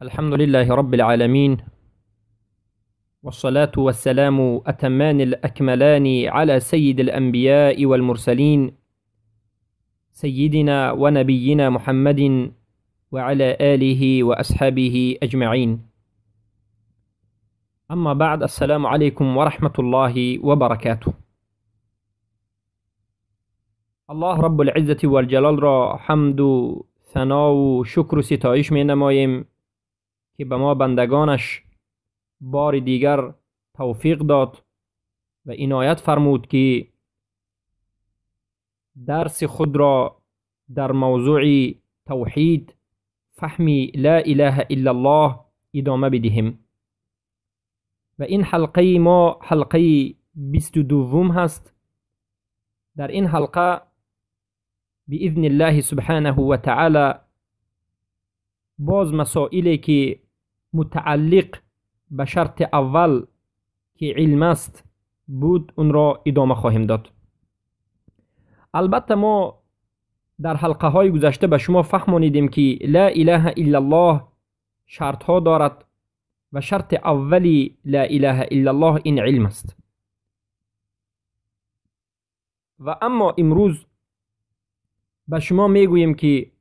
الحمد لله رب العالمين، والصلاة والسلام أتمان الأكملان على سيد الأنبياء والمرسلين، سيدنا ونبينا محمد وعلى آله وأصحابه أجمعين. أما بعد، السلام عليكم ورحمة الله وبركاته. الله رب العزة والجلال را حمد و ثنا و شکر و ستایش می نماییم که به ما بندگانش بار دیگر توفیق داد و عنایت فرمود که درس خود را در موضوع توحید، فهم لا اله الا الله ادامه بدهیم. و این حلقه ما حلقه 22 هست. در این حلقه باذن الله سبحانه و تعالی باز مسائلی که متعلق به شرط اول که علم است بود، اون را ادامه خواهیم داد. البته ما در حلقه های گذشته به شما فهمانیدیم که لا اله الا الله شرط ها دارد و شرط اولی لا اله الا الله این علم است. و اما امروز به شما میگوییم که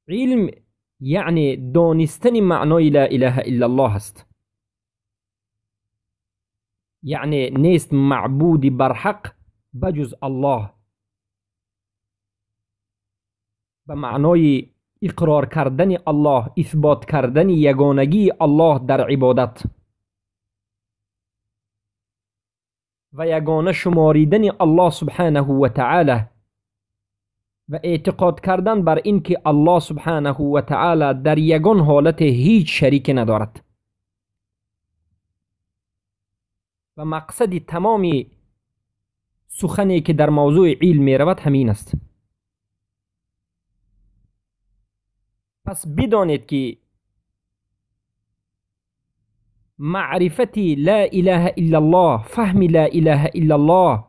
علم یعنی دانستن معنای لا اله الا الله است، یعنی نیست معبود برحق بجز الله، به معنای اقرار کردن الله، اثبات کردن یگانگی الله در عبادت و یگانه شماریدن الله سبحانه و تعالی و اعتقاد کردن بر اینکه الله سبحانه و تعالی در یگان حالت هیچ شریک ندارد. و مقصد تمام سخنی که در موضوع علم می رود همین است. پس بدانید که معرفت لا اله الا الله، فهم لا اله الا الله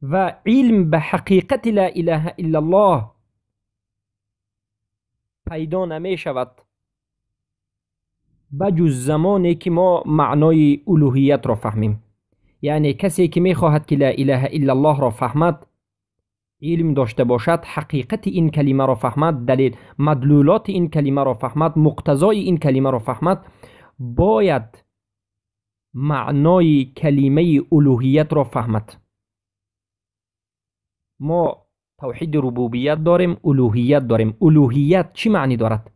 و علم به حقیقت لا اله الا الله پیدا نمی شود بجز زمانی که ما معنای الوهیت را فهمیم. یعنی کسی که می خواهد که لا اله الا الله را فهمد، علم داشته باشد، حقیقت این کلمه را فهمد، دلیل مدلولات این کلمه را فهمد، مقتضای این کلمه را فهمد، باید معنای کلمه الوهیت را فهمد. ما توحید ربوبیت داریم، الوهیت داریم. الوهیت چی معنی دارد؟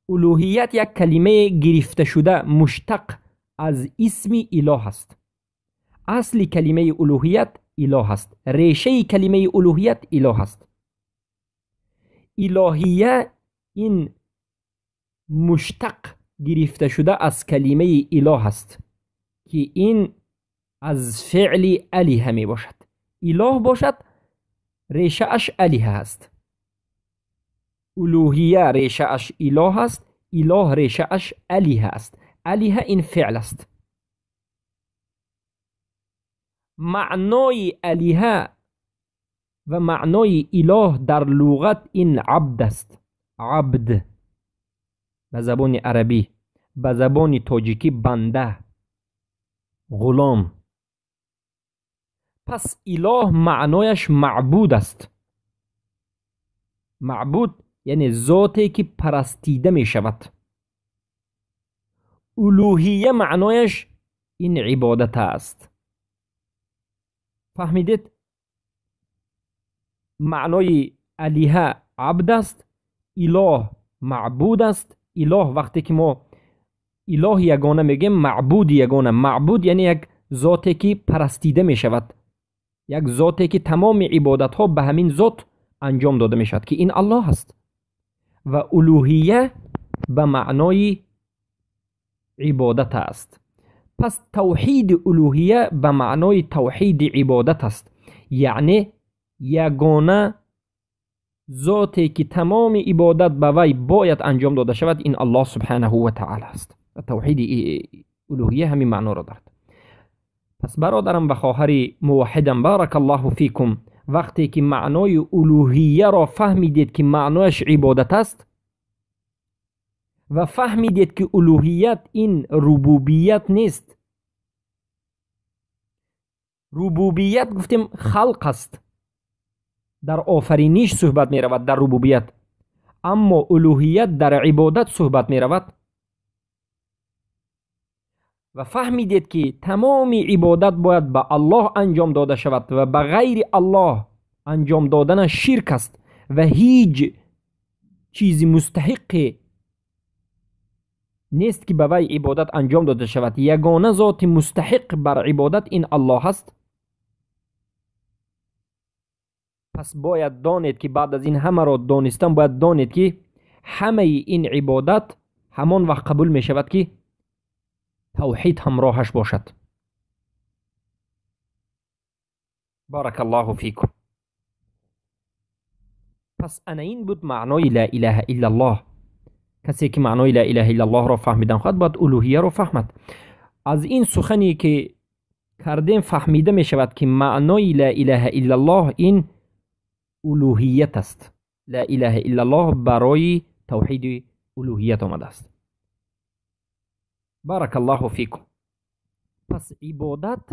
الوهیت یک کلمه گرفته شده مشتق از اسم اله است. اصل کلمه الوهیت اله است، ریشه کلمه الوهیت اله است. الهیه این مشتق گرفته شده از کلمه اله است که این از فعل الیه می باشد. اله باشد، ریشه اش الیه است. الوهیه ریشه اش اله است، اله ریشه اش الیه است. الیه این فعل است. معنای الیه و معنای اله در لغت این عبد است. عبد به زبان عربی، به زبان تاجیکی بنده، غلام. پس اله معنایش معبود است. معبود یعنی ذاتی که پرستیده می شود. الوهیه معنایش این عبادت است. فهمیدید؟ معنای الیه عبد است، اله معبود است. اله وقتی که ما اله یگانه میگیم، معبود یگانه. معبود یعنی یک ذاتی که پرستیده می شود، یک ذاتی که تمام عبادت ها به همین ذات انجام داده می شود که این الله است. و الوهیه به معنای عبادت است. پس توحید الوهیه به معنای توحید عبادت است، یعنی یگانه ذاتی که تمام عبادت به وی باید انجام داده شود این الله سبحانه و تعالی است. و توحید الوهیه همین معنا را دارد. پس برادرم و خواهر موحدم، بارک الله فیکم، وقتی که معنای الوهیه را فهمیدید که معنایش عبادت است، Ва фаҳмидед, ки улуҳият ин рубубият нест. Рубубият гуфтем халқ аст, дар офариниш суҳбат меравад дар рубубият, аммо улуҳият дар ибодат суҳбат меравад. Ва фаҳмидед, ки тамоми ибодат бояд ба Аллоҳ анҷом дода шавад ва ба ғайри Аллоҳ анҷом доданаш ширк аст ва ҳеҷ чизи мустаҳиқе нест, ки ба вай ибодат анҷом дода шавад. Ягона зоти мустаҳиқ бар ибодат ин Аллоҳ аст. Пас бояд донед, ки баъд аз ин ҳамаро донистан бояд донед, ки ҳамаи ин ибодат ҳамон вақт қабул мешавад, ки тавҳид ҳамроҳаш бошад. Баракаллоҳу фикум. Пас ана ин буд маънои ла илаҳа иллаллоҳ. Касе ки маънои ла илаҳа иллаллоҳро фаҳмидан хоҳад, бояд улуҳияро фаҳмад. Аз ин сухане ки кардем фаҳмида мешавад, ки маънои ла илаҳа иллаллоҳ ин улуҳият аст. Ла илаҳа иллаллоҳ барои тавҳиди улуҳият омадааст. Баракаллоҳу фикум. Пас ибодат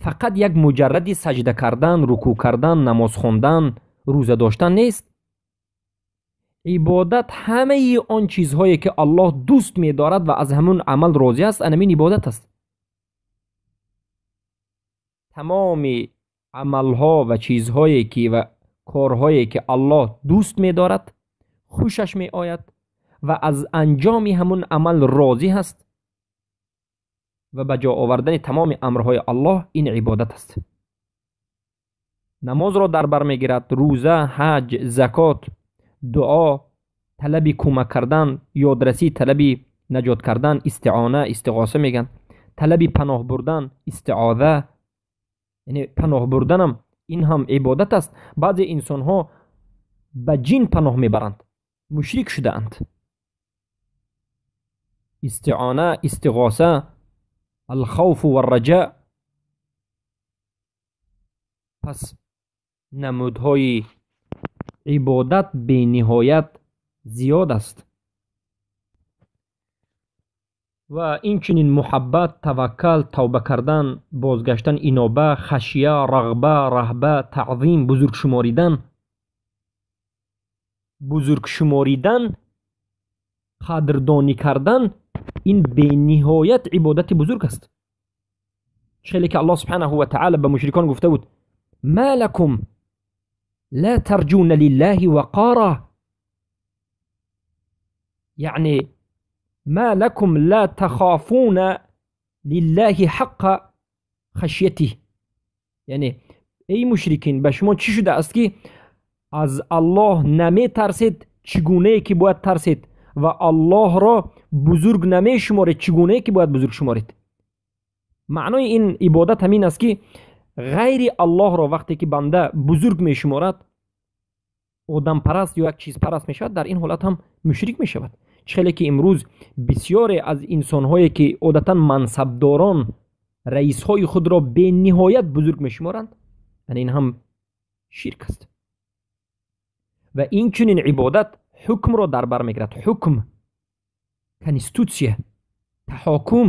фақат як муҷарради саҷда кардан, рукӯъ кардан, намоз хондан, рӯза доштан нест. Ибодат ҳамаи он чизҳое ки Аллоҳ дӯст медорад ва аз ҳамун амал розӣ аст, анамин ибодат аст. Тамоми амалҳо ва чизҳое ки ва корҳое ки Аллоҳ дӯст медорад, хушаш меояд ва аз анҷоми ҳамун амал розӣ ҳаст ва ба ҷо овардани тамоми амрҳои Аллоҳ, ин ибодат аст. Намозро дар бар мегирад, рӯза, ҳаҷ, закот, дуо, талаби кӯмак кардан, ёдрасӣ, талаби наҷот кардан, истиона, истиғоса мегӯянд, талаби паноҳ бурдан, истиоза, яъне паноҳ бурданам ин ҳам ибодат аст. Баъзе инсонҳо ба ҷин паноҳ мебаранд, мушрик шудаанд. Истиона, истиғоса, алхавфу варраҷа. Пас намудҳои ибодат бениҳоят зиёд аст. Ва инчунин муҳаббат, таваккал, тавба кардан, бозгаштан, иноба, хашия, рағба, раҳба, таъзим, бузургшуморидан. Бузургшуморидан, қадрдонӣ кардан ин бениҳоят ибодати бузург аст. Хеле ки Аллоҳ субҳанаҳу ва таъала ба мушрикон гуфта буд: ма лакум ла тарҷуна лиллаҳи вақора, яъне ма лакум ла тахофуна лиллаҳи ҳаққа хашятиҳ, яъне эй мушрикин, ба шумо чӣ шудааст, ки аз Аллоҳ наметарсед чӣ гунае ки бояд тарсед ва Аллоҳро бузург намешуморед чӣ гунае ки бояд бузург шуморед. Маънои ин ибодат ҳамин аст, ки ғайри Аллоҳро вақте ки банда бузург мешуморад, одампараст ё як чизпараст мешавад, дар ин ҳолат ҳам мушрик мешавад. Чӣ хеле ки имрӯз бисёре аз инсонҳое ки одатан мансабдорон раисҳои худро бениҳоят бузург мешуморанд, яъне ин ҳам ширк аст. Ва инчунин ибодат ҳукмро дар бар мегирад. Ҳукм, конститутсия, таҳокум,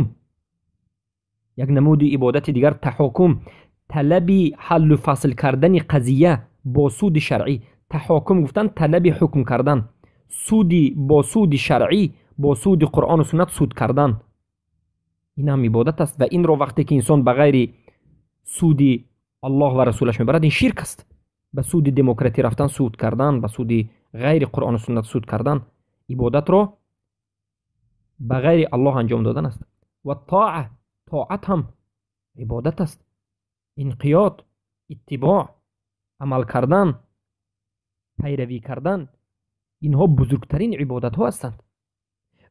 як намуди ибодати дигар таҳокум, талаби ҳаллу фасл кардани қазия бо суди шаръӣ. Таҳокум гуфтан талаби ҳукм кардан, суди бо суди шаръӣ, бо суди Қуръону суннат суд кардан, ин ҳам ибодат аст. Ва инро вақте ки инсон ба ғайри суди Аллоҳ ва расулаш мебарад, ин ширк аст. Ба суди демократӣ рафтан, суд кардан, ба суди ғайри Қуръону суннат суд кардан, ибодатро ба ғайри Аллоҳ анҷом додан аст. Ва тоа, тоат ҳам ибодат аст. Инқиёд, иттибоъ, амал кардан, пайравӣ кардан, инҳо бузургтарин ибодатҳо ҳастанд.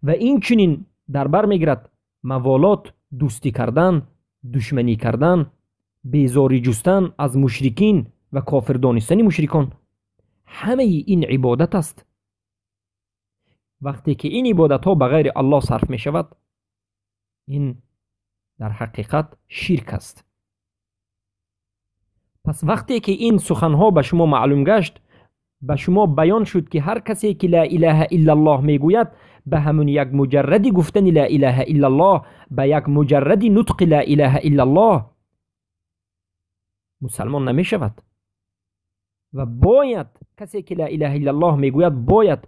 Ва инчунин дар бар мегирад маволот, дӯстӣ кардан, душманӣ кардан, безорӣ ҷустан аз мушрикин ва кофир донистани мушрикон. Ҳамаи ин ибодат аст. Вақте ки ин ибодатҳо ба ғайри Аллоҳ сарф мешавад, ин дар ҳақиқат ширк аст. Пас вақте ки ин суханҳо ба шумо маълум гашт, ба шумо баён шуд, ки ҳар касе ки ла илаҳа иллаллоҳ мегӯяд, ба ҳамун як муҷарради гуфтани ла илаҳа иллаллоҳ, ба як муҷарради нутқи ла илаҳа иллаллоҳ мусалмон намешавад. Ва бояд касе ки ла илаҳа иллаллоҳ мегӯяд, бояд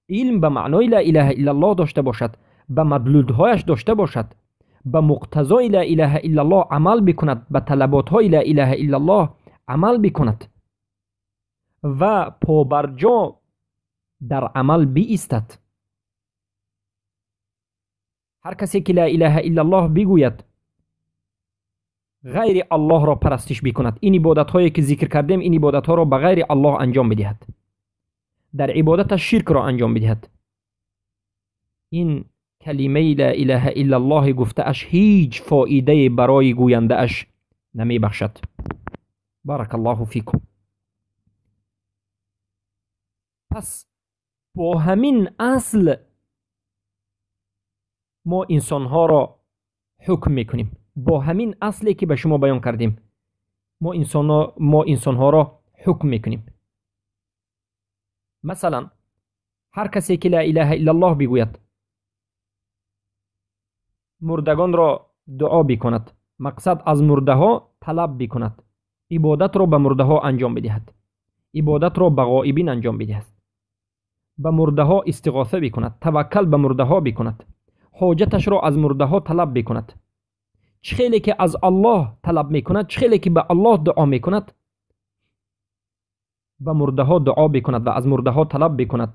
илм ба маънои ла илаҳа иллаллоҳ дошта бошад, ба мадлудҳояш дошта бошад, ба муқтазои ла илаҳа иллаллоҳ амал бикунад, ба талаботҳои ла илаҳа иллаллоҳ амал бикунад ва побарҷо дар амал биистад. Ҳар касе ки ла илаҳа иллаллоҳ бигӯяд, ғайри аллоҳро парастиш бикунад, ин ибодатҳое ки зикр кардем, ин ибодатҳоро ба ғайри аллоҳ анҷом бидиҳад, дар ибодаташ ширкро анҷом бидиҳад, ин калимаи ла илаҳа иллаллоҳи гуфтааш ҳеҷ фоидае барои гӯяндааш намебахшад. Баракаллоҳу фикум. Пас бо ҳамин асл мо инсонҳоро ҳукм мекунем. Бо ҳамин асле ки ба шумо баён кардем, мо инсонҳоро ҳукм мекунем. Масалан, ҳар касе ки ла илаҳа иллаллоҳ бигӯяд, мурдагонро дуо бикунад, мақсад аз мурдаҳо талаб бикунад, ибодатро ба мурдаҳо анҷом бидиҳад, ибодатро ба ғоибин анҷом бидиҳад, ба мурдаҳо истиғоса бикунад, таваккал ба мурдаҳо бикунад, ҳоҷаташро аз мурдаҳо талаб бикунад, чӣ хеле ки аз Аллоҳ талаб мекунад, чӣ хеле ки ба Аллоҳ дуо мекунад, ба мурдаҳо дуо бикунад ва аз мурдаҳо талаб бикунад.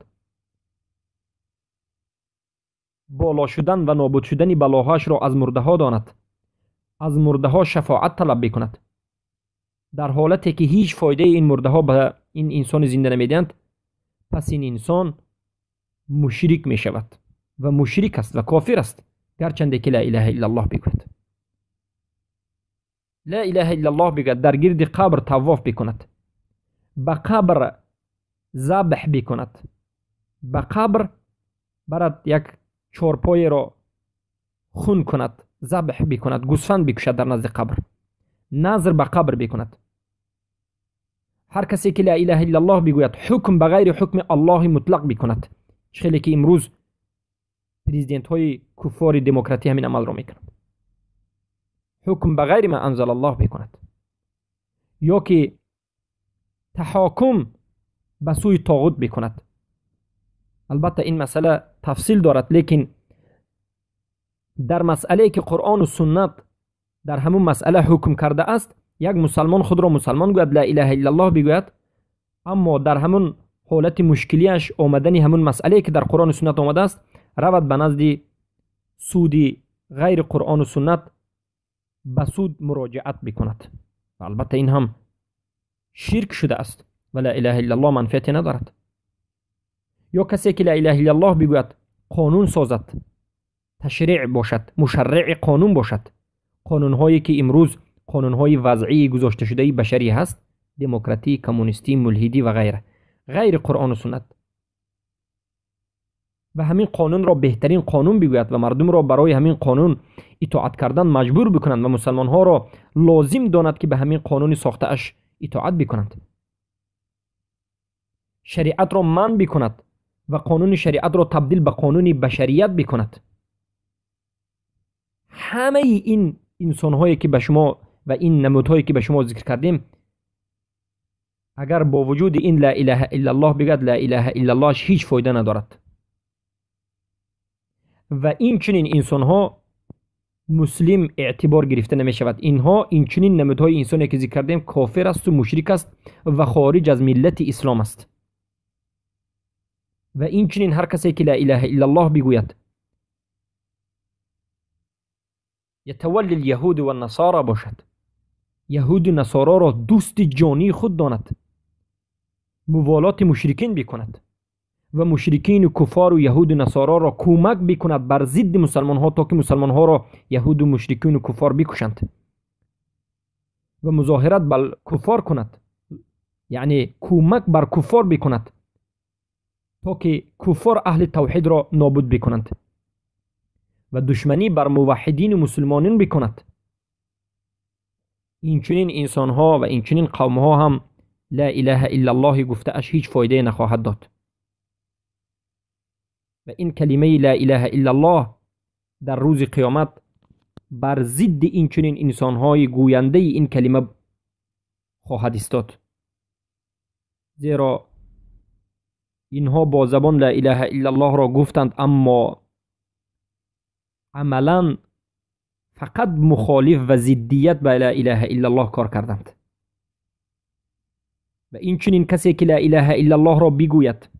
Боло шудан ва нобуд шудани балоҳоашро аз мурдаҳо донад, аз мурдаҳо шафоат талаб бикунад. Дар ҳолате ки ҳеҷ фоидаи ин мурдаҳо ба ин инсони зинда намедиҳанд, пас ин инсон мушрик мешавад ва мушрик аст ва кофир аст, гарчанде ки ла илаҳа иллаллоҳ бигӯяд. Ла илаҳа иллаллоҳ бигӯяд, дар гирди қабр тавоф бикунад, ба қабр забҳ бикунад, ба қабр барад як чорпоеро хун кунад, забҳ бикунад, гӯсфанд бикушад дар назди қабр, назр ба қабр бикунад. Ҳар касе ки ла илаҳа иллаллоҳ бигӯяд, ҳукм ба ғайри ҳукми Аллоҳи мутлақ бикунад, чӣ хеле ки имрӯз президентҳои куффори демократӣ ҳамин амалро мекунанд, ҳукм ба ғайри ма анзалаллоҳ бикунад, ё ки таҳокум ба сӯи тоғут бикунад. Албатта ин масъала тафсил дорад, лекин дар масъалае ки Қуръону суннат дар ҳамун масъала ҳукм кардааст, як мусалмон худро мусалмон гӯяд, ла илаҳа иллаллоҳ бигӯяд, аммо дар ҳамун ҳолати мушкилиаш омадани ҳамун масъалае ки дар Қуръону суннат омадааст, равад ба назди суди ғайри Қуръону суннат ба суд муроҷиат бикунад. Ва албатта ин ҳам ширк шудааст ва ла илаҳа иллаллоҳ манфиате надорад. Ё касе ки ла илаҳа иллаллоҳ бигӯяд, қонун созад, ташриъ бошад, мушарриъи қонун бошад, қонунҳое ки имрӯз қонунҳои вазъии гузошташудаи башарӣ ҳаст, демократӣ, коммунистӣ, мулҳидӣ ва ғайра, ғайри Қуръону суннат, ва ҳамин қонунро беҳтарин қонун бигӯяд ва мардумро барои ҳамин қонун итоат кардан маҷбур бикунанд ва мусалмонҳоро лозим донад ки ба ҳамин қонуни сохтааш итоат бикунанд, шариатро манъ бикунад ва қонуни шариатро табдил ба қонуни башарият бикунад. Ҳамаи ин инсонҳое ки ба шумо ва ин намудҳое ки ба шумо зикр кардем, агар бо вуҷуди ин ла илаҳа иллаллоҳ бигӯяд, ла илаҳа иллаллоҳаш ҳеҷ фоида надорад. Ва инчунин инсонҳо муслим эътибор гирифта намешавад. Инҳо инчунин намудҳои инсоне ки зикр кардем кофир асту мушрик аст ва хориҷ аз миллати ислом аст. Ва инчунин ҳар касе ки ла илаҳа иллаллоҳ бигӯяд, ятавалли лyaҳуду ваннасора бошад, яҳуду насороро дӯсти ҷонии худ донад, муволоти мушрикин бикунад ва мушрикину куффору яҳуду насороро кӯмак бикунад бар зидди мусалмонҳо, то ки мусалмонҳоро яҳуду мушрикину куффор бикушанд ва музоҳират бар куффор кунад, яъне кӯмак бар куффор бикунад, то ки куффор аҳли тавҳидро нобуд бикунанд ва душманӣ бар муваҳҳидину мусулмонин бикунад. Инчунин инсонҳо ва инчунин қавмҳо ҳам لا اله الا الله گفته اش هیچ فایده نخواهد داد. و این کلمه لا اله الا الله در روز قیامت بر ضد این چنین انسانهای گوینده این کلمه خواهد ایستاد، زیرا اینها با زبان لا اله الا الله را گفتند، اما عملا فقط مخالف و ضدیت به لا اله الا الله کار کردند. و این چنین کسی که لا اله الا الله را بگوید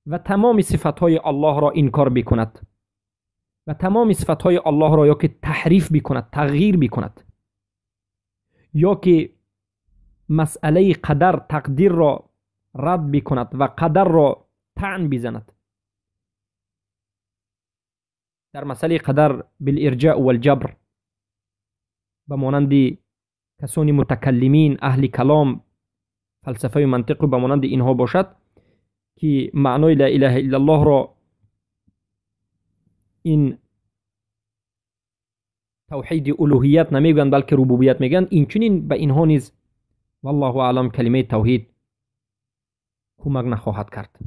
و تمام صفتهای الله را انکار بکند و تمام صفتهای الله را یا که تحریف بکند، تغییر بکند، یا که مسئله قدر تقدیر را رد بکند و قدر را طعن بزند، در مسئله قدر بالارجاء والجبر به مانند کسانی متکلمین اهل کلام فلسفه و منطق به مانند اینها باشد که معنای لا اله الا الله را این توحید الوهیت نمیگویند بلکه ربوبیت میگن، این چنین به اینها نیز والله اعلم کلمه توحید کمک نخواهد کرد.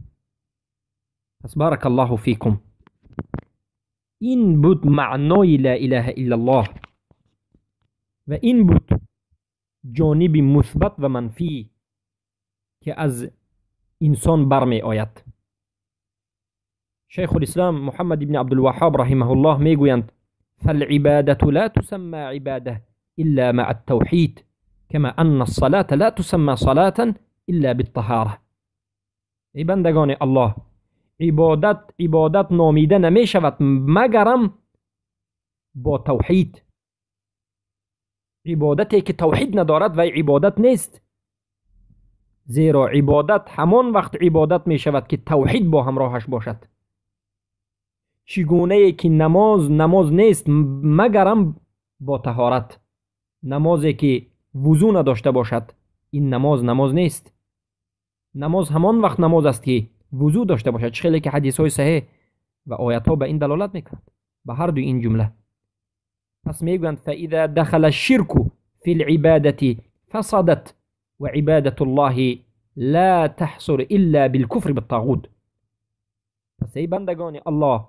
پس بارک الله فیکم، این بود معنای لا اله الا الله و این بود جانب مثبت و منفی که از انسان برمی آید. شیخ الاسلام محمد بن عبدالوهاب رحمه الله میگویند فالعبادة لا تسمى عبادة إلا مع التوحيد كما أن الصلاة لا تسمى صلاة إلا بالطهارة. ای بندگان الله، عبادت عبادت نامیده نمی شود مگرم با توحید. عبادتی که توحید ندارد و عبادت نیست، زیرا عبادت همان وقت عبادت می شود که توحید با همراهش باشد. چگونه ای که نماز نماز نیست مگرم با طهارت، نمازی که وضو نداشته باشد این نماز نماز نیست. نماز همان وقت نماز است که وضو داشته باشد، چه خیلی که حدیث های صحیح و آیت ها به این دلالت میکند به هر دو این جمله. پس میگویند فاذا دخل الشرك في العبادة فسدت وعبادة الله لا تحصل الا بالكفر بالطاغوت. پس ای بندگان الله،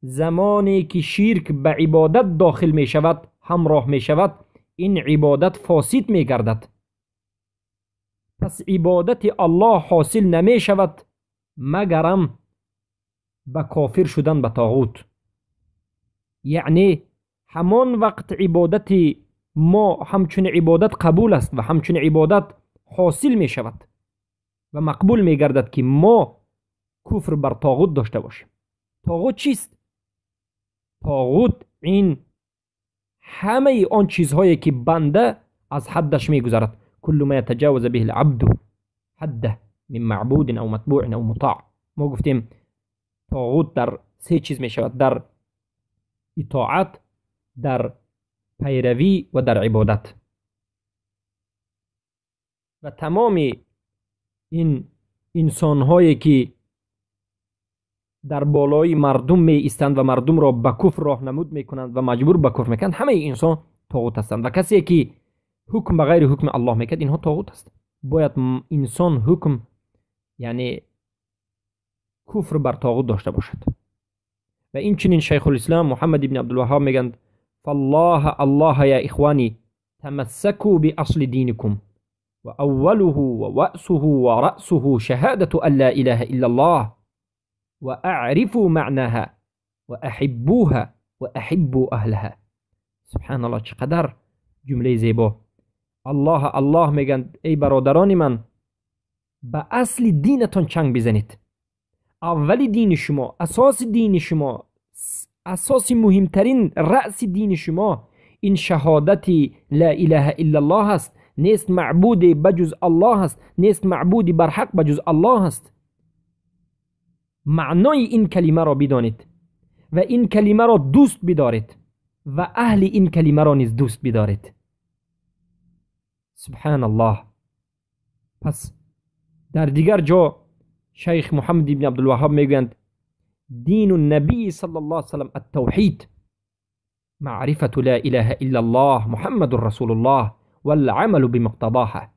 زمانی که شرک به عبادت داخل می شود، همراه می شود، این عبادت فاسد می گردد. پس عبادت الله حاصل نمی شود مگرم به کافر شدن به طاغوت. یعنی همان وقت عبادت ما همچون عبادت قبول است و همچون عبادت حاصل می شود و مقبول می گردد که ما کفر بر طاغوت داشته باشیم. طاغوت چیست؟ طاغوت این همه آن چیزهایی که بنده از حدش میگذرد. کل ما یتجاوز به العبد حده من معبود او متبوع او مطاع. ما گفتیم طاغوت در سه چیز می شود، در اطاعت، در پیروی و در عبادت. و تمام این انسانهایی که در بالای مردم می ایستند و مردم را به کفر راهنمود میکنند و مجبور به کفر میکنند، همه انسان طاغوت هستند. و کسی که حکم به غیر حکم الله میکرد اینها طاغوت هست. باید انسان حکم یعنی کفر بر طاغوت داشته باشد. و این چنین شیخ الاسلام محمد بن عبدالوهاب میگند فالله الله یا اخوانی تمسكوا بأصل دينكم وأوله ووأسه ورأسه شهادة أن لا إله إلا الله وأعرفوا معناها وأحبوها وأحبوا أهلها. سبحان الله، چقدر جمله زیبا. الله الله میگن ای برادران من، به اصل دینتان چنگ بزنید. اول دین شما، اساس دین شما، اساس مهمترین رأس دین شما این شهادت لا اله الا الله است. نیست معبود بجز الله است، نیست معبودی برحق بجز الله است. معنای این کلمه را بدانید و این کلمه را دوست بدارید و اهل این کلمه را نیز دوست بدارید. سبحان الله. پس در دیگر جا شیخ محمد بن عبدالوهاب میگویند دین النبی صلی الله علیه وسلم التوحید معرفة لا اله الا الله محمد رسول الله والعمل بمقتضاها.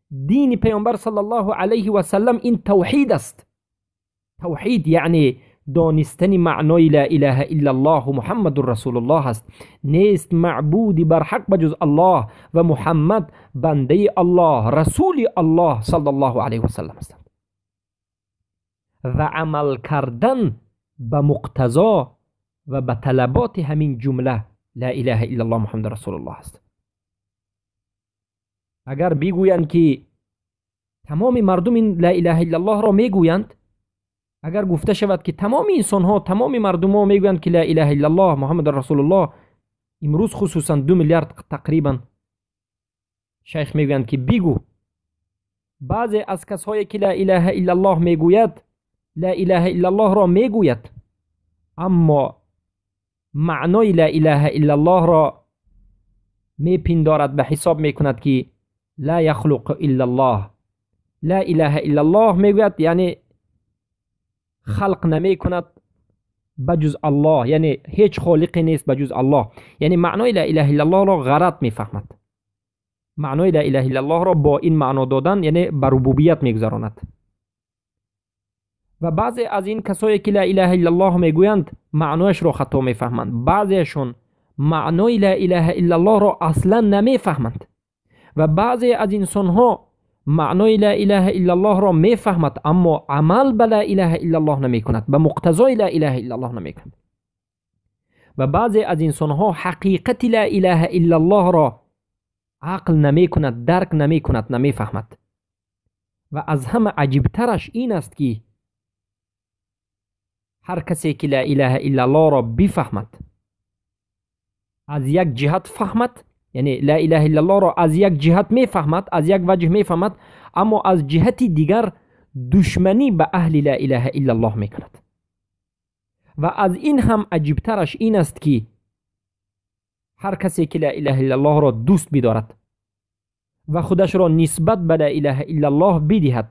дини паёмбар саллаллоҳу алайҳи васаллам ин тавҳид аст. Тавҳид яъне донистани маънои ла илаҳа иллаллоҳу муҳаммадун расулуллоҳ аст. Нест маъбуди барҳақ ба ҷуз Аллоҳ ва Муҳаммад бандаи Аллоҳ, расули Аллоҳ саллаллоҳу алайҳи васаллам ҳастанд. Ва амал кардан ба муқтазо ва ба талаботи ҳамин ҷумла ла илаҳа иллаллоҳ муҳаммадун расулуллоҳ аст. Агар бигӯянд ки тамоми мардум ин ла илаҳа иллаллоҳро мегӯянд, агар гуфта шавад ки тамоми инсонҳо, тамоми мардумҳо мегӯянд ки ла илаҳа иллаллоҳ муҳаммадун расулуллоҳ, имрӯз хусусан 2 миллиард тақрибан, шайх мегӯянд ки бигӯ баъзе аз касҳое ки ла илаҳа иллаллоҳ мегӯяд, ла илаҳа иллаллоҳро мегӯяд, аммо маънои ла илаҳа иллаллоҳро мепиндорад, ба ҳисоб мекунад ки ла яхлуқу иллаллоҳ. Ла илаҳа иллаллоҳ мегӯяд, яъне халқ намекунад ба ҷуз Аллоҳ, яъне ҳеҷ холиқе нест ба ҷуз Аллоҳ. Яъне маънои ла илаҳа иллаллоҳро ғарат мефаҳмад. Маънои ла илаҳа иллаллоҳро бо ин маъно додан, яъне ба рубубият мегузаронад. Ва баъзе аз ин касое ки ла илаҳа иллаллоҳ мегӯянд, маънояшро хато мефаҳманд. Баъзеашон маънои ла илаҳа иллаллоҳро аслан намефаҳманд. Ва баъзе аз инсонҳо маънои ла илаҳа иллаллоҳро мефаҳмад, аммо амал ба ла илаҳа иллаллоҳ намекунад, ба муқтазои ла илаҳа иллаллоҳ намекунад. Ва баъзе аз инсонҳо ҳақиқати ла илаҳа иллаллоҳро ақл намекунад, дарк намекунад, намефаҳмад. Ва аз ҳама аҷибтараш ин аст ки ҳар касе ки ла илаҳа иллаллоҳро бифаҳмад, аз як ҷиҳат фаҳмад, яъне ла илаҳа иллаллоҳро аз як ҷиҳат мефаҳмад, аз як ваҷҳ мефаҳмад, аммо аз ҷиҳати дигар душманӣ ба аҳли ла илаҳа иллаллоҳ мекунад. Ва аз ин ҳам аҷибтараш ин аст ки ҳар касе ки ла илаҳа иллаллоҳро дӯст бидорад ва худашро нисбат ба ла илаҳа иллаллоҳ бидиҳад,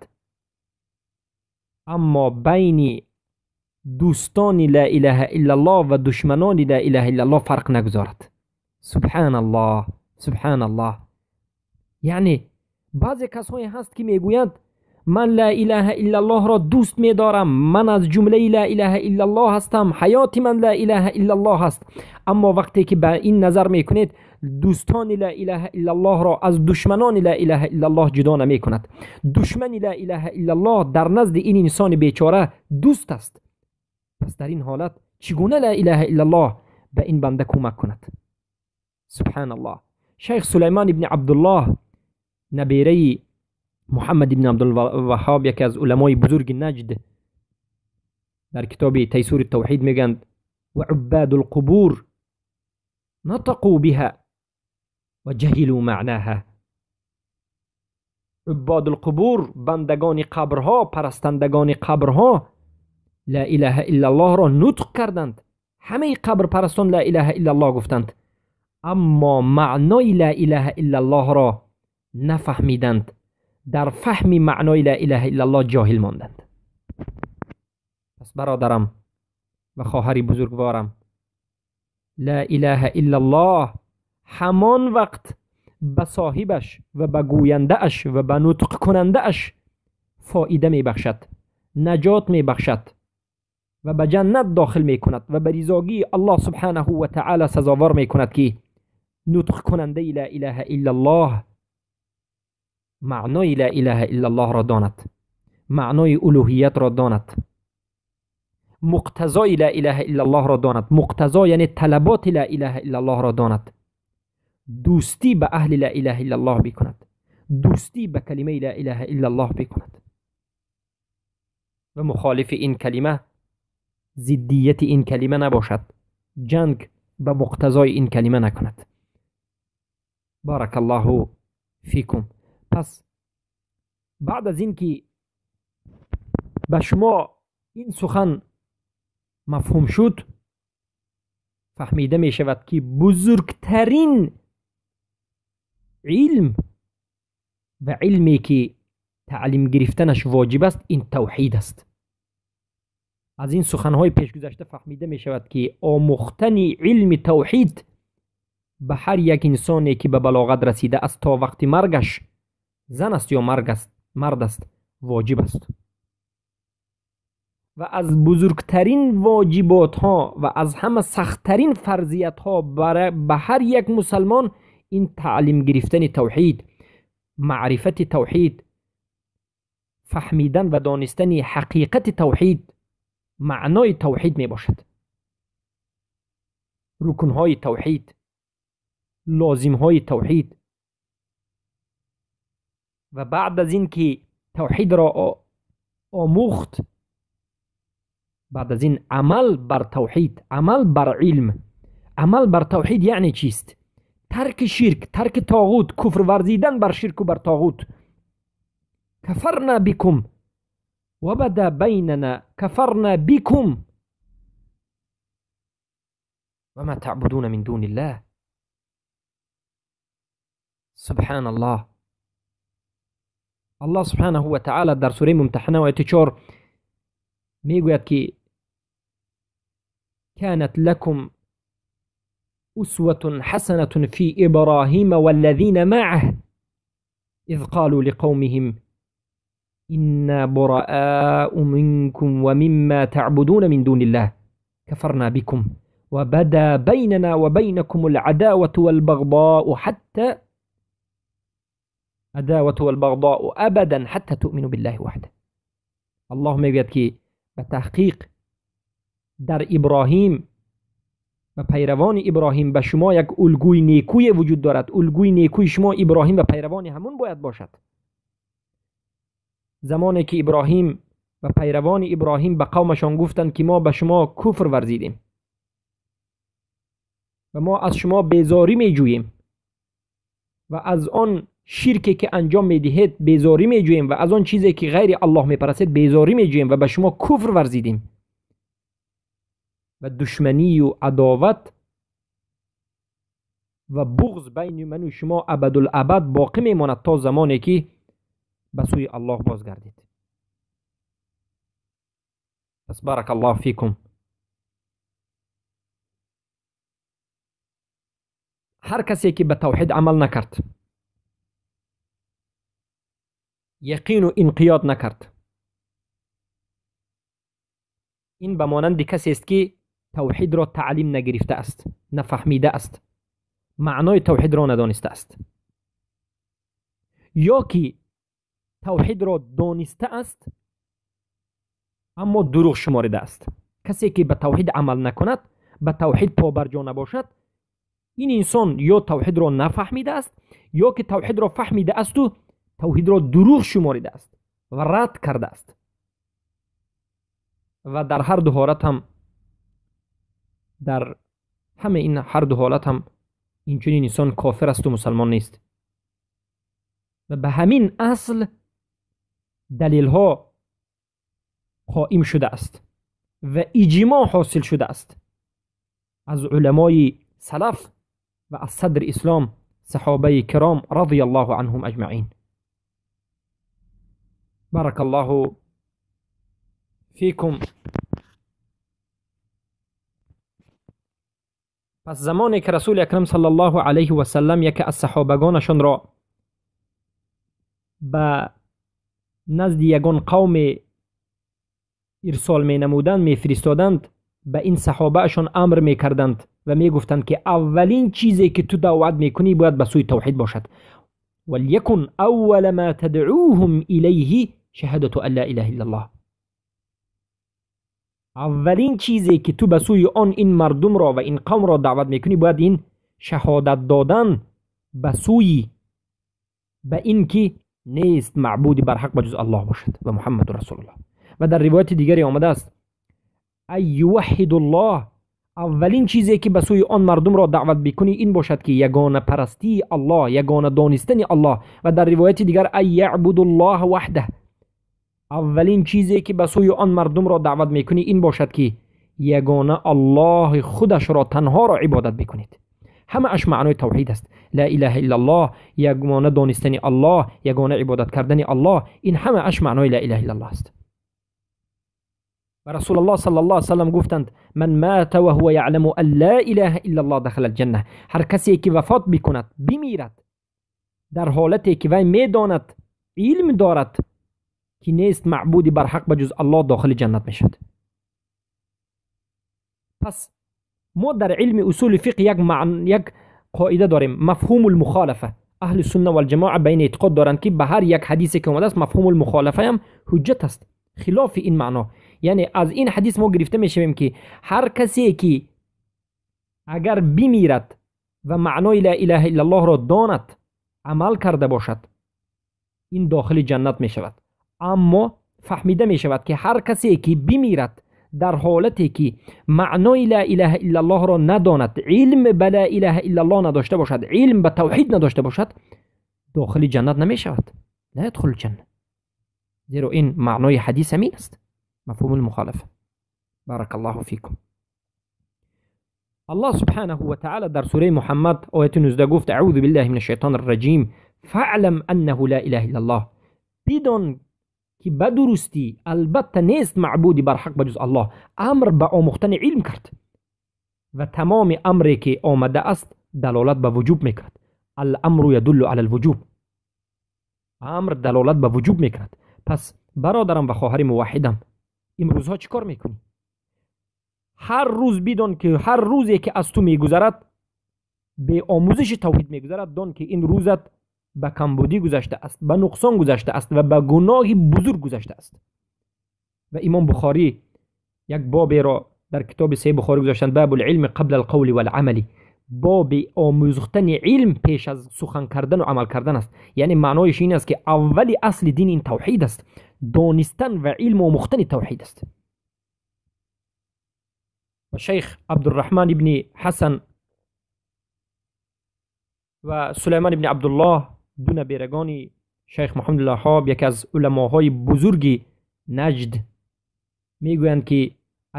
аммо байни дӯстони ла илаҳа иллаллоҳ ва душманони ла илаҳа иллаллоҳ фарқ нагузорад. Субҳаналлоҳ, субҳаналлоҳ. Яъне баъзе касҳое ҳаст ки мегӯянд ман ла илаҳа иллаллоҳро дӯст медорам, ман аз ҷумлаи ла илаҳа иллаллоҳ ҳастам, ҳаёти ман ла илаҳа иллаллоҳ аст. Аммо вақте ки ба ин назар мекунед, дӯстони ла илаҳа иллаллоҳро аз душманони ла илаҳа иллаллоҳ ҷудо намекунад. Душмани ла илаҳа иллаллоҳ дар назди ин инсони бечора дӯст аст. Пас дар ин ҳолат чӣ гуна ла илаҳа иллаллоҳ ба ин банда кӯмак кунад? Субҳаналлоҳ. Шайх Сулаймон ибни Абдуллоҳ, набераи Муҳаммад ибни Абдулваҳҳоб, яке аз уламои бузурги Наҷд, дар китоби Тайсури тавҳид мегӯянд: ва уббаду лқубур натақу биҳа ва ҷаҳилу маънаҳа. Уббаду лқубур, бандагони қабрҳо, парастандагони қабрҳо ла илаҳа иллаллоҳро нутқ карданд. Ҳамаи қабрпарастон ла илаҳа иллаллоҳ гуфтанд, аммо маънои ла илаҳа иллаллоҳро нафаҳмиданд. Дар фаҳми маънои ла илаҳа иллаллоҳ ҷоҳил монданд. Пас бародарам ва хоҳари бузургворам, ла илаҳа иллаллоҳ ҳамон вақт ба соҳибаш ва ба гӯяндааш ва ба нутқкунандааш фоида мебахшад, наҷот мебахшад ва ба ҷаннат дохил мекунад ва ба ризогии Аллоҳ субҳанаҳу ва таъала сазовор мекунад ки нутқкунандаи ла илаҳа иллаллоҳ маънои ла илаҳа иллаллоҳро донад, маънои улуҳиятро донад, муқтазои ла илаҳа иллаллоҳро донад, муқтазо яъне талаботи ла илаҳа иллаллоҳро донад, дӯстӣ ба аҳли ла илаҳа иллаллоҳ бикунад, дӯстӣ ба калимаи ла илаҳа иллаллоҳ бикунад ва мухолифи ин калима, зиддияти ин калима набошад, ҷанг ба муқтазои ин калима накунад. Баракаллоҳу фикум. Пас баъд аз ин ки ба шумо ин сухан мафҳум шуд, фаҳмида мешавад ки бузургтарин илм ва илме ки таълим гирифтанаш воҷиб аст, ин тавҳид аст. Аз ин суханҳои пешгузашта фаҳмида мешавад ки омӯхтани илми тавҳид ба ҳар як инсоне ки ба балоғат расида аст то вақти маргаш зан аст ё мард аст, воҷиб аст. Ва аз бузургтарин воҷиботҳо ва аз ҳама сахттарин фарзиятҳо ба ҳар як мусалмон ин таълим гирифтани тавҳид, маърифати тавҳид, фаҳмидан ва донистани ҳақиқати тавҳид, маънои тавҳид мебошад. Рукнҳои тавҳид, лозимҳои тавҳид. Ва баъд аз ин ки тавҳидро омӯхт, баъд аз ин амал бар тавҳид, амал бар илм. Амал бар тавҳид яъне чист? Тарки ширк, тарки тоғут, куфр варзидан бар ширку бар тоғут. Кафарна бикум ва бада байнана кафарна бикум ва ма таъбудуна мин дуниллаҳ. Субҳаналлоҳ. Аллоҳ субҳанаҳу ва таъала дар сураи Мумтаҳана ояти 4 мегӯяд ки كانت لكم أسوة حسنة في إبراهيم والذين معه إذ قالوا لقومهم إنا براء منكم ومما تعبدون من دون الله كفرنا بكم وبدا بيننا وبينكم العداوة والبغضاء حتى عداوة والبغضاء أبدا حتى تؤمنوا بالله وحده. الله میگوید که به تحقیق در ابراهیم و پیروان ابراهیم به شما یک الگوی نیکوی وجود دارد. الگوی نیکوی شما ابراهیم و پیروان همون باید باشد. زمانی که ابراهیم و پیروان ابراهیم به قومشان گفتند که ما به شما کفر ورزیدیم و ما از شما بیزاری میجوییم و از آن شرکی که انجام میدهید بیزاری میجوییم و از آن چیزی که غیر الله میپرستید بیزاری میجوییم و به شما کفر ورزیدیم و دشمنی و عداوت و بغض بین من و شما ابدالابد باقی میماند تا زمانی که به سوی الله بازگردید. پس بارک الله فیکم. هر کسی که به توحید عمل نکرد، یقین و انقیاد نکرد، این به مانند کسی است که توحید را تعلیم نگرفته است، نفهمیده است، معنای توحید را ندانسته است، یا که توحید را دانسته است اما دروغ شمارده است. کسی که به توحید عمل نکند، به توحید پابرجا نباشد، این انسان یا توحید را نفهمیده است یا که توحید را فهمیده است و توحید را دروغ شماریده است و رد کرده است. و در هر دو حالت هم، در همه این هر دو حالت هم این چنین انسان کافر است و مسلمان نیست. و به همین اصل دلیل ها قائم شده است و اجماع حاصل شده است از علمای سلف و از صدر اسلام صحابه کرام رضی الله عنهم اجمعین. بارک الله فیکم. پس زمانی که رسول اکرم صلی الله علیه و سلم یکی از صحابگانشان را به نزد یگان قوم ارسال می نمودند، می فرستادند، به این صحابهشان امر می کردند و می گفتند که اولین چیزی که تو دعوت می کنی باید به سوی توحید باشد. وليكن اول ما تدعوهم الیه شهادة ان لا اله الا الله. اولین چیزی که تو به سوی آن این مردم را و این قوم را دعوت میکنی باید این شهادت دادن به سوی به این که نیست معبودی بر حق بجز الله باشد و محمد رسول الله. و در روایت دیگری آمده است ای یوحد الله، اولین چیزی که به سوی آن مردم را دعوت بکنی این باشد که یگانه پرستی الله، یگانه دانستن الله. و در روایت دیگر ای یعبد الله وحده، اولین چیزی که به سوی آن مردم را دعوت میکنی این باشد که یگانه الله خودش را تنها را عبادت بکنید. همه اش معنای توحید است. لا اله الا الله، یگانه دانستن الله، یگانه عبادت کردن الله، این همه اش معنای لا اله الا الله است. و رسول الله صلی الله علیه و سلم گفتند من مات و هو یعلم ان لا اله الا الله دخل الجنه. هر کسی که وفات بکند، بمیرد дар ҳолате ки вай медонад, илм дорад ки нест маъбуди барҳақ ба ҷуз Аллоҳ, дохили ҷаннат мешавад. Пас мо дар илми усули фиқҳ як қоида дорем, мафҳуму лмухолафа. Аҳли сунна валҷамоа ба ин эътиқод доранд, ки ба ҳар як ҳадисе ки омадааст, мафҳуму лмухолафаам ҳуҷҷат аст хилофи ин маъно. Яъне аз ин ҳадис мо гирифта мешавем, ки ҳар касе ки агар бимирад ва маънои ла илаҳа иллаллоҳро донад, амал карда бошад, ин дохили ҷаннат мешавад. Аммо фаҳмида мешавад, ки ҳар касе ки бимирад дар ҳолате ки маънои ла илаҳа иллаллоҳро надонад, илм ба ла илаҳа иллаллоҳ надошта бошад, илм ба тавҳид надошта бошад, дохили ҷаннат намешавад, ла ядхулу ҷанна. Зеро ин маънои ҳадис ҳамин аст, мафҳуму лмухолафа. Баракаллоҳу фикум. Аллоҳ субҳанаҳу ва таъала дар сураи Муҳаммад ояти 19 гуфт: аъузу биллаҳи мин ашшайтони рраҷим, фаълам аннаҳу ла илаҳа иллаллоҳ. Бидон ки ба дурустӣ албатта нест маъбуди барҳақ ба ҷуз Аллоҳ. Амр ба омӯхтани илм кард ва тамоми амре ки омада аст далолат ба вуҷуб мекунад. Аламру ядуллу ала лвуҷуб, амр далолат ба вуҷуб мекунад. Пас бародарам ва хоҳари муваҳҳидам, имрӯзҳо чӣ кор мекунӣ? Ҳар рӯз бидон ки ҳар рӯзе ки аз ту мегузарад, бе омӯзиши тавҳид мегузарад, дон ки ин рӯзат ба камбудӣ гузашта аст, ба нуқсон гузашта аст ва ба гуноҳи бузург гузашта аст. Ва Имом Бухорӣ як боберо дар китоби Саҳеҳи Бухорӣ гузоштанд: бабул илми қабла алқавли валъамали. Боби омӯзхтани илм пеш аз сухан кардану амал кардан аст. Яъне маъноиш ин аст, ки аввали асли дин ин тавҳид аст, донистан ва илм омӯхтани тавҳид аст. Ва шайх Абдурраҳман ибни Ҳасан ва Сулаймон ибни Абдуллоҳ, ду наберагони шайх Муҳаммадулваҳҳоб, яке аз уламоҳои бузурги Наҷд, мегӯянд, ки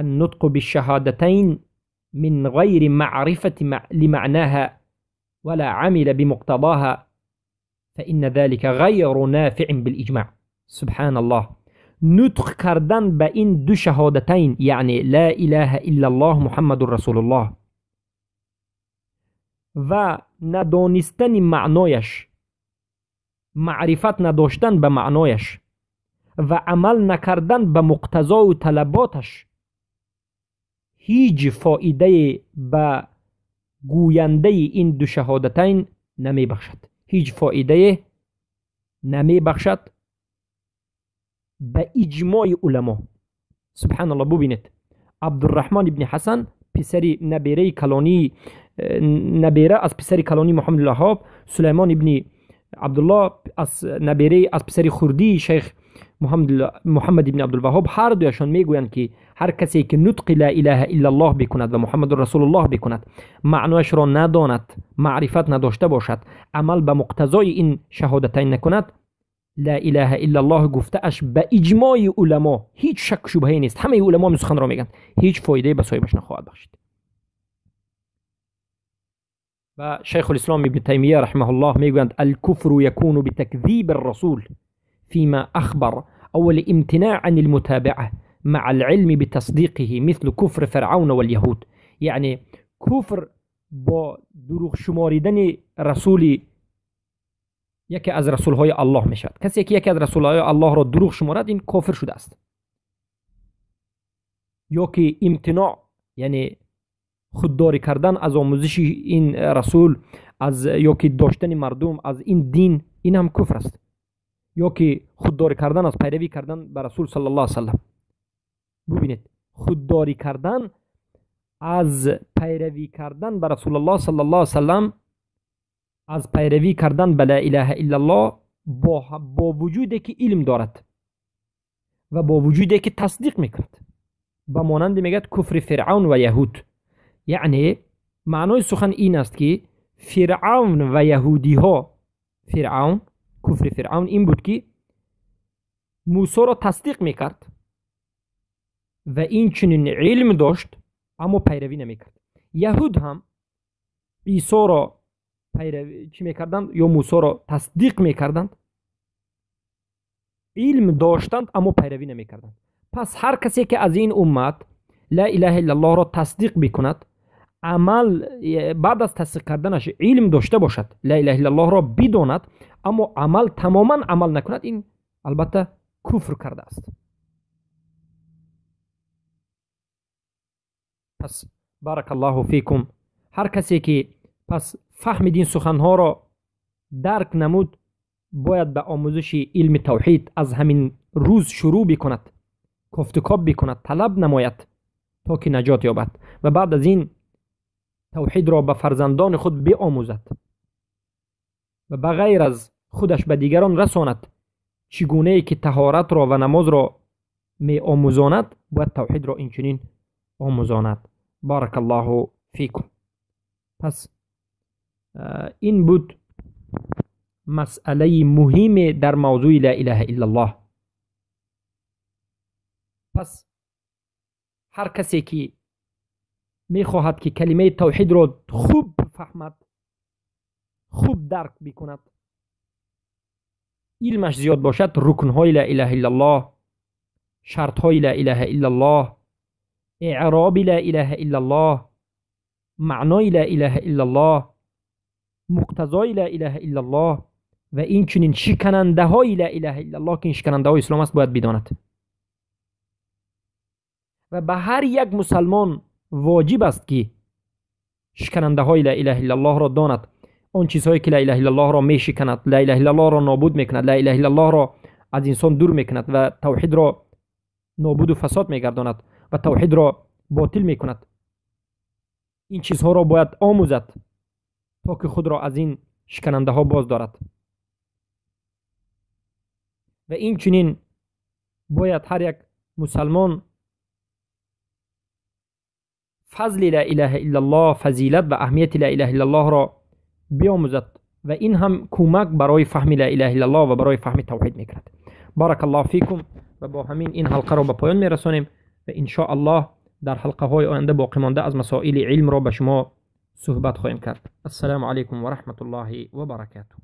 النطق بالشهادتين من غير معرفة لمعناها ولا عمل بمقتضاها فإن ذلك غير نافع بالإجماع. سبحان الله. نطق کردن به این دو شهادتین، یعنی لا اله الا الله محمد رسول الله، و ندانستن معنایش، معرفت نداشتن به معنایش و عمل نکردن به مقتضا و طلباتش، هیچ فایده به گوینده این دو شهادتین نمی بخشد. هیچ فایده نمی بخشد به اجماع علما. سبحان الله. ببینید عبدالرحمن ابن حسن، پسر نبیره کلانی، نبیره از پسر کلانی محمد الوهاب، سلیمان ابن عبدالله از نبیره از پسر خردی شیخ محمد ابن عبدالوهاب، هر دویشان میگویند که هر کسی که نطق لا اله الا الله بکند و محمد رسول الله بکند، معنایش را نداند، معرفت نداشته باشد، عمل به مقتضای این شهادتین نکند، لا اله الا الله گفته اش به اجماع علما، هیچ شک شبهه نیست، همه علما این سخن را میگن، هیچ فایده به صاحبش نخواهد بخشید. و شیخ الاسلام ابن تیمیه رحمه الله میگویند: الكفر يكون بتكذيب الرسول فيما أخبر أو الامتناع عن المتابعة مع العلم بتصديقه مثل كفر فرعون واليهود. یعنی کفر با دروغ شماریدن رسول، یکی از رسولهای الله میشود. کسی که یکی از رسولهای الله را دروغ شمارد، این کافر شده است. یا که امتناع، یعنی خودداری کردن از آموزش این رسول، از یا که داشتن مردم از این دین، این هم کفر است. یا که خودداری کردن از پیروی کردن به رسول صلی الله علیه وسلم. ببینید، خودداری کردن از پیروی کردن به رسول الله صلی الله علیه وسلم، از پیروی کردن به لا اله الا الله، با وجودی که علم دارد و با وجودی که تصدیق میکند، به مانند میگد کفر فرعون و یهود. یعنی معنای سخن این است که فرعون و یهودی ها، فرعون، کفر فرعون این بود که موسی را تصدیق میکرد و این چنین علم داشت، اما پیروی نمیکرد. یهود هم عیسی را پیروی چی میکردند یا موسی را تصدیق میکردند، علم داشتند، اما پیروی نمیکردند. پس هر کسی که از این امت لا اله الا الله را تصدیق بکند، амал баъд аз тасдиқ карданаш илм дошта бошад, ла илаҳа иллаллоҳро бидонад, аммо амал тамоман амал накунад, ин албатта куфр кардааст. Пас баракаллоҳу фикум, ҳар касе ки пас фаҳмид ин суханҳоро дарк намуд, бояд ба омӯзиши илми тавҳид аз ҳамин рӯз шурӯъ бикунад, кофтукоб бикунад, талаб намояд то ки наҷот ёбад ва баъд аз ин тавҳидро ба фарзандони худ биомӯзад ва ба ғайр аз худаш ба дигарон расонад. Чӣ гунае ки таҳоратро ва намозро меомӯзонад, бояд тавҳидро инчунин омӯзонад. Баракаллоҳу фикум. Пас ин буд масъалаи муҳиме дар мавзӯи ла илаҳа иллаллоҳ. Пас ҳар касе ки мехоҳад ки калимаи тавҳидро хуб фаҳмад, хуб дарк бикунад, илмаш зиёд бошад, рукнҳои ла илаҳа иллаллоҳ, шартҳои ла илаҳа иллаллоҳ, эъроби ла илаҳа иллаллоҳ, маънои ла илаҳа иллаллоҳ, муқтазои ла илаҳа иллаллоҳ ва инчунин шиканандаҳои ла илаҳа иллаллоҳ, ки ин шиканандаҳои ислом аст, бояд бидонад. Ва ба ҳар як мусалмон воҷиб аст ки шиканандаҳои ла илаҳа иллаллоҳро донад. Он чизҳое ки ла илаҳа иллаллоҳро мешиканад, ла илаҳа иллаллоҳро нобуд мекунад, ла илаҳа иллаллоҳро аз инсон дур мекунад ва тавҳидро нобуду фасод мегардонад ва тавҳидро ботил мекунад. Ин чизҳоро бояд омӯзад то ки худро аз ин шиканандаҳо боз дорад. Ва инчунин бояд ҳар як мусалмон фазли ла илаҳа иллаллоҳ, фазилат ва аҳамияти ла илаҳа иллаллоҳро биомӯзад ва ин ҳам кӯмак барои фаҳми ла илаҳа иллаллоҳ ва барои фаҳми тавҳид мекунад. Баракаллоҳу фикум. Ва бо ҳамин ин ҳалқаро ба поён мерасонем ва иншоаллоҳ дар ҳалқаҳои оянда боқӣ монда аз масоили илмро ба шумо суҳбат хоҳем кард. Ассалому алайкум ва раҳматуллоҳи ва баракатуҳ.